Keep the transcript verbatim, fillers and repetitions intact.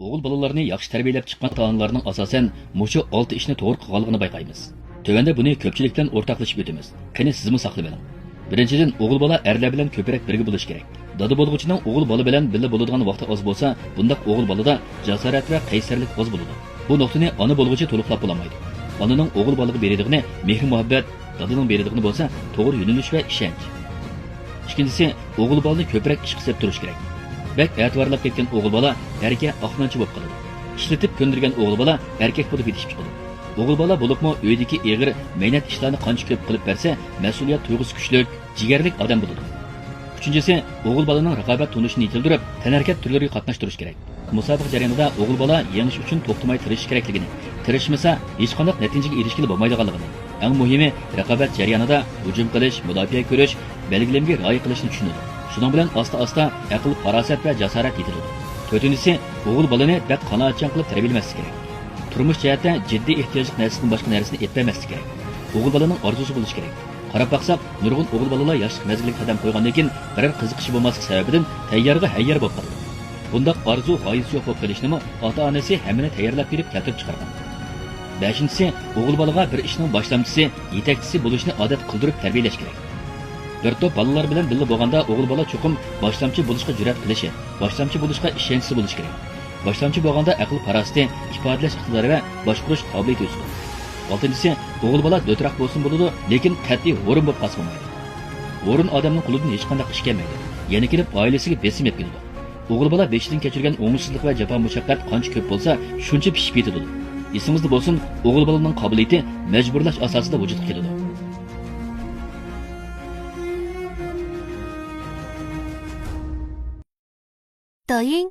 ئوغۇل بالىلارنى ياخشى تەربىيەلەپ چىققان ئاتا-ئانىلارنىڭ ئاساسەن مۇشۇ ئالتە ئىشنى توغرا قىلغانلىقىنى بايقايمىز. تۆۋەندە بۇنى كۆپچىلىك بىلەن ئورتاقلىشىپ ئۆتىمىز. قېنى سىزمۇ ساقلىۋېلىڭ. بىرىنچىدىن، ئوغۇل بالا ئەرلەر بىلەن كۆپرەك بىرگە بولۇشى كېرەك. دادا بولغۇچىنىڭ ئوغۇل بالا بىلەن بىللە بولىدىغان ۋاقتى ئاز بولسا، بۇنداق ئوغۇل بالىدا جاسارەت ۋە قەيسەرلىك ئاز بولىدۇ. بۇ نۇقتىنى ئانا بولغۇچى تولۇقلاپ بولالمايدۇ. ئانىنىڭ ئوغۇل بالىغا بېرىدىغىنى مېھىر-مۇھەببەت، دادىنىڭ بېرىدىغىنى بولسا توغرا يۆنىلىش ۋە ئىشەنچ. ئىككىنچىسى، ئوغۇل بالىنى كۆپرەك ئىشقا سېلىپ تۇرۇش كېرەك. بەك ئەتىۋارلاپ كەتكەن ئوغۇل بالا ئەركە ئاقنانچە بولۇپ قالىدۇ. ئىشلىتىپ كۆندۈرگەن ئوغۇل بالا ئەركەك بولۇپ يېتىشىپ چىقىدۇ. ئوغۇل بالا بولۇپمۇ ئۆيدىكى ئېغىر مەينەت ئىشلارنى قانچە كۆپ قىلىپ بەرسە، مەسئۇلىيەت تۇيغۇسى كۈچلۈك، جىگەرلىك ئادەم بولىدۇ. ئۈچىنچىسى، ئوغۇل بالىنىڭ رىقابەت تونۇشىنى يېتىلدۈرۈپ، تەنھەرىكەت تۈرلىرىگە قاتناشتۇرۇش كېرەك. مۇسابىقە جەريانىدا ئوغۇل بالا يېڭىش ئۈچۈن توختىماي تىرىشىش كېرەكلىكىنى، تىرىشمىسا، ھېچقانداق نەتىجىگە ئېرىشكىلى بولمايدىغانلىقىنى، ئەڭ مۇھىمى، رىقابەت جەريانىدا ھۇجۇم قىلىش، مۇداپىئە كۆرۈش، بەلگىلىمىگە رىئايە قىلىشنى چۈشىنىدۇ. شۇنىڭ بىلەن ئاستا-ئاستا ئەقىل-پاراسەت ۋە جاسارەت يېتىلىدۇ. تۆتىنچىسى، ئوغۇل بالىنى بەك قانائەتچان قىلىپ تەربىيەلىمەسلىك كېرەك. تۇرمۇش جەھەتتە جىددىي ئېھتىياجلىق نەرسىدىن باشقا نەرسىنى ئېلىپ بەرمەسلىك كېرەك. ئوغۇل بالىنىڭ ئارزۇسى بولۇشى كېرەك. قاراپ باقساق، نۇرغۇن ئوغۇل بالىلار ياشلىق مەزگىلىگە قەدەم قويغاندىن كېيىن، بىرەر قىزىقىشى بولماسلىق سەۋەبىدىن تەييارغا ھەييار بولۇپ قالىدۇ. بۇنداق ئارزۇ غايىسى يوق بولۇپ قېلىشنىمۇ ئاتا-ئانىسى ھەممىنى تەييارلاپ بېرىپ كەلتۈرۈپ چىقارغان. بەشىنچىسى، ئوغۇل بالىغا بىر ئىشنىڭ باشلامچىسى، يېتەكچىسى بولۇشنى ئادەت قىلدۇرۇپ تەربىيەلەش كېرەك. بىر توپ بالىلار بىلەن بىللە بولغاندا ئوغۇل بالا چوقۇم باشلامچى بولۇشقا جۈرئەت قىلىشى، باشلامچى بولۇشقا ئىشەنچىسى بولۇشى كېرەك. باشلامچى بولغاندا ئەقىل-پاراسىتى، ئىپادىلەش ئىقتىدارى ۋە باشقۇرۇش قابىلىيىتى ئۆسىدۇ. ئالتىنچىسى، ئوغۇل بالا دۆتراق بولسىمۇ بولىدۇ، لېكىن قەتئىي ھورۇن بولۇپ قالسا بولمايدۇ. ھورۇن ئادەمنىڭ قولىدىن ھېچقانداق ئىش كەلمەيدۇ. يەنە كېلىپ ئائىلىسىگە بېسىم يەپ كېلىدۇ. ئوغۇل بالا بېشىدىن كەچۈرگەن ئوڭۇشسىزلىق ۋە جاپا-مۇشەققەت قانچە كۆپ بولسا، شۇنچە پىشىپ يېتىدۇ. ئېسىڭىزدە بولسۇن، ئوغۇل بالىنىڭ قابىلىيىتى مەجبۇرلاش ئاساسىدا ۋۇجۇدقا كېلىدۇ. 抖音、